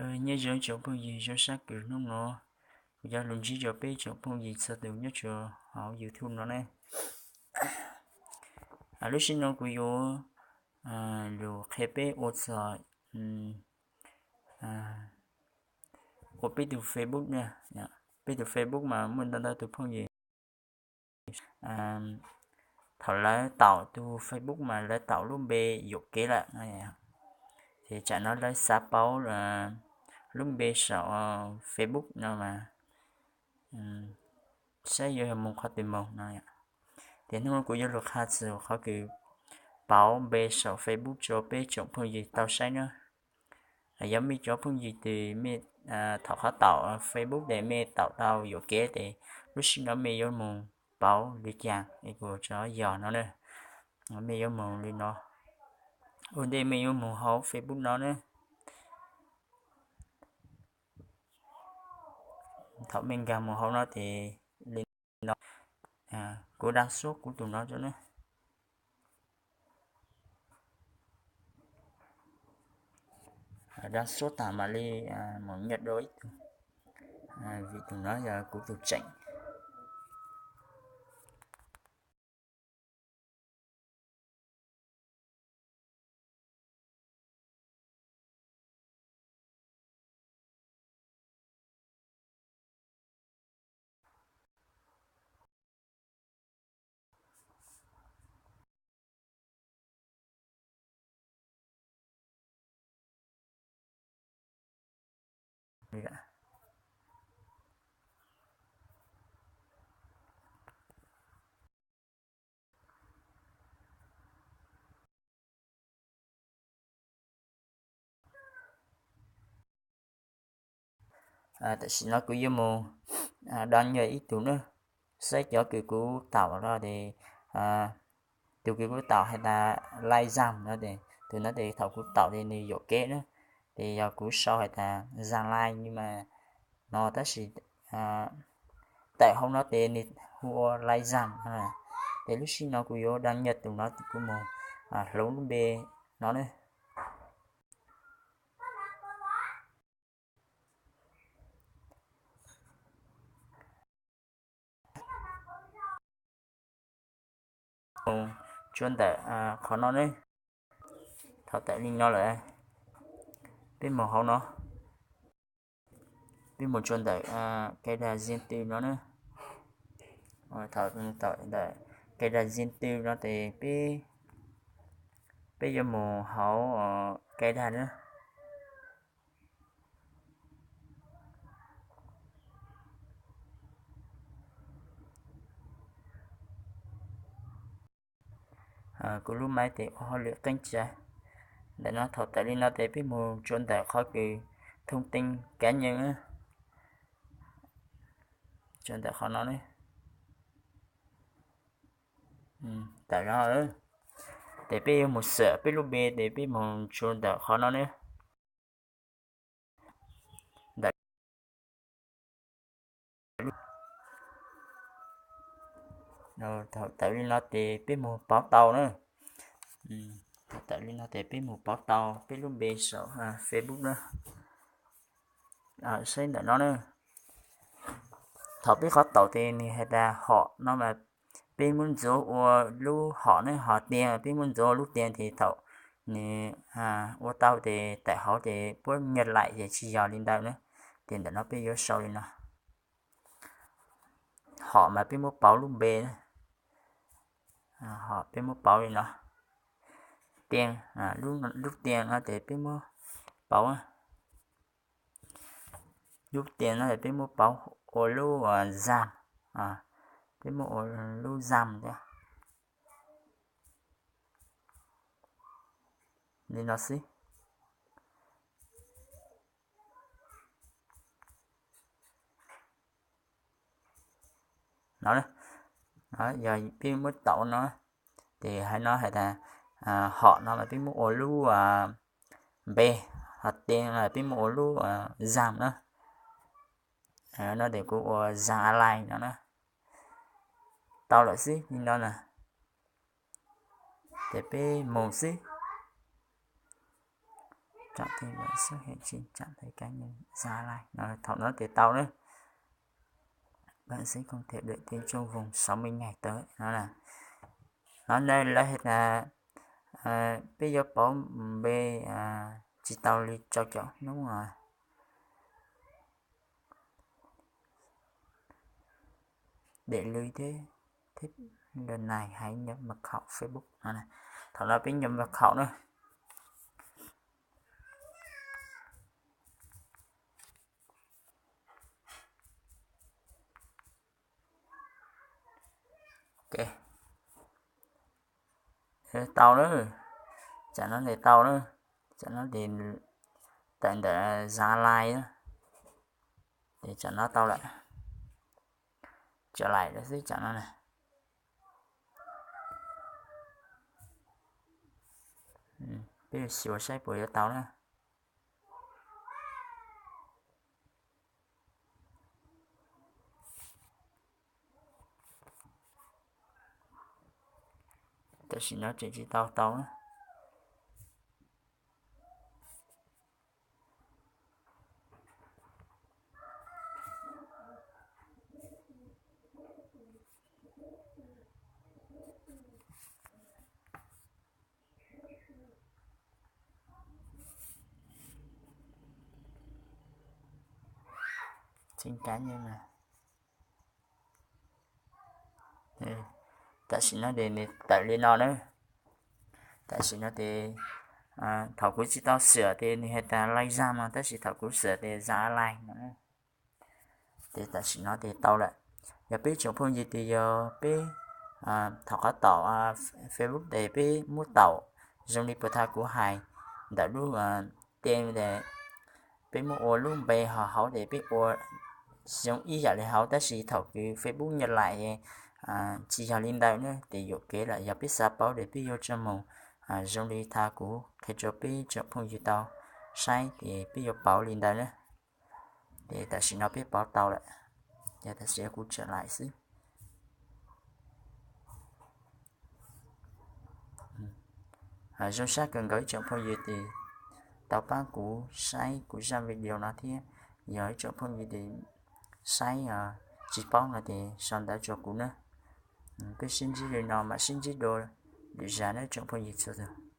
Nyob zoo tsoom phooj ywg zoo sab kws hnub no, kuv cov lus ntsib rau peb tsoom phooj ywg txhua tus nyob rau hauv YouTube no ne. Lub sij no kuv yuav lus qhia peb ua txog ua peb tus Facebook. Peb tus Facebook mas muaj ntau ntau tus phooj ywg thaum lawv taum tus Facebook mas lawv taum lub npe yuam kev lawm no. Ces tsam no lawv xav paub lub npe saum Facebook no mas saib yuav mus qhov twg mus no. Ces hnub no kuv yuav lug qha txug qhov kws pauv npe saum Facebook rua peb tsoom phooj ywg tau saib nawb. Yog mej cov phooj ywg twg mej thaum qhov taum Facebook tes mej taum tau yuam kev tes lub sij no mej yuav mus pauv li cas es kuv tso yog no na. Mej yuav mus li no, ua ntej mej yuav mus hauv Facebook no na. Thaum mej nkag mus hauv no tes li no, kuv daj suab kuv tus no rua na. Daj suab tas mam li mus nyaj dua ib tug, vim tus no yog kuv tus tseem. Tam sim no kuv yuav mus daj nyaj ib tug na, saib cov kws kuv taum no tes, tus kws kuv taum has tas Lai Zam no tes, tus no tes thaum kuv taum tes nws yuam kev na, tes yog kuv sau has tas Zam Lai mas no tab sis tawm hauv no tes nws hu ua Lai Zam. Ces lub sij no kuv yuav daj nyaj tus no kuv mus hloov lub npe no na. Mus tsua ntawm qhov no ne. Thaum tawm li no lawm, peb mus hauv no, peb mus tsua ntawm kais dag zin tw no na. Thaum tawm ntawm kais dag zin tw no tes peb, peb yuav mus hauv kais dag na. Kuv lub maiv tes ua hauj lwm qeeb tsa. Ntawm no thaum tawm li no tes peb mus tsua ntawm qhov kws thoob teej kav nyeej, tsua ntawm qhov no ne. Tawm no, tes peb yuav mus xam peb lub npe tes peb mus tsua ntawm qhov no ne. Ntawm, thaum tawm li no tes peb mus pauv tau na. Thaum tawm li no tes peb mus pauv tau peb lub npe saum Facebook na. Saib ntawm no na. Thaum peb qhov taum tes nws has tas hom no mas peb muab ntxuav ua lub hom ne, hom tiag peb muab ntxuav ua lub tiag tes thaum nws ua tau tes tawm hauv tes puab nyaj laim ces tsis yog li ntawd na. Ces ntawm no peb yuav sau li no. Hom mas peb muab pauv lub npe, hom peb muab pauv li no. Tiag, lub tiag no ces peb muab pauv, lub tiag no peb muab pauv ua lub zam, peb muab ua lub zam thiab. Li no xwb. No, yog peb muab taum no, ces hais no hais tas hom no mas peb muab ua lub npe, ho tiag peb muab ua lub zam na. No tes kuv ua zam a lais no na. Tau lawm xwb li no na. Ces peb mus xwb. Chọn thêm bạn xếp hẹn trên trạng thái cá nhân Zalo no, thaum no ces tau na. Bạn sẽ không thể đợi thêm trong vòng sáu mươi ngày tới no. Nó đây là peb yuav pauv npe tsis tau li rau caum hnub. Để lui thế, thế lần này hãy nhập mật khẩu Facebook no. Thaum no peb nhập mật khẩu na. Ok, tau lawm. Tsam no ces tau lawm. Tsam no ces tawm ntawm Zalo lais, ces tsam no tau lawm. Tsam lais lawm xwb tsam no na. Peb xyuas saib puas yuav tau na. Tam sim no tseem tsis tau tau na. Tseem kav nyob na. Tam sim no ces nws tawm li no na. Tam sim no ces thaum kuv tsis tau xwm ces nws hais tias lais Zam no, tab sis thaum kuv xwm ces Zam lais no. Ces tam sim no ces tau lawm. Yog peb tsoom phooj ywg tias yog peb thaum qhov taum Facebook ces peb muab taum zoo li puas tha kuv hais ntawm lub tej, peb muab ua lub npe ho hauv ces peb ua zoo ib yam li hauv, tab sis thaum kws Facebook nyob lais tsis yog li ntawd na, ces yuam kev lawm. Yog peb xav paub ces peb yuav tsum mus zoo li tha kuv qhia rau peb tsoom phooj ywg tau saib ces peb yuav pauv li ntawd na. Ces tam sim no peb pauv tau lawm, ces tam sim no kuv tsam lais xwb. Zoo sab kawg nkaus ib tsoom phooj ywg tes tau pab kuv saib kuv zaj video no thiab. Yog ib tsoom phooj ywg tes saib tsis paub no ces sau ntawv rau kuv na. Peb sib ntsib li no mam sib ntsib dua lwm zaus na tsoom phooj ywg txhua tus.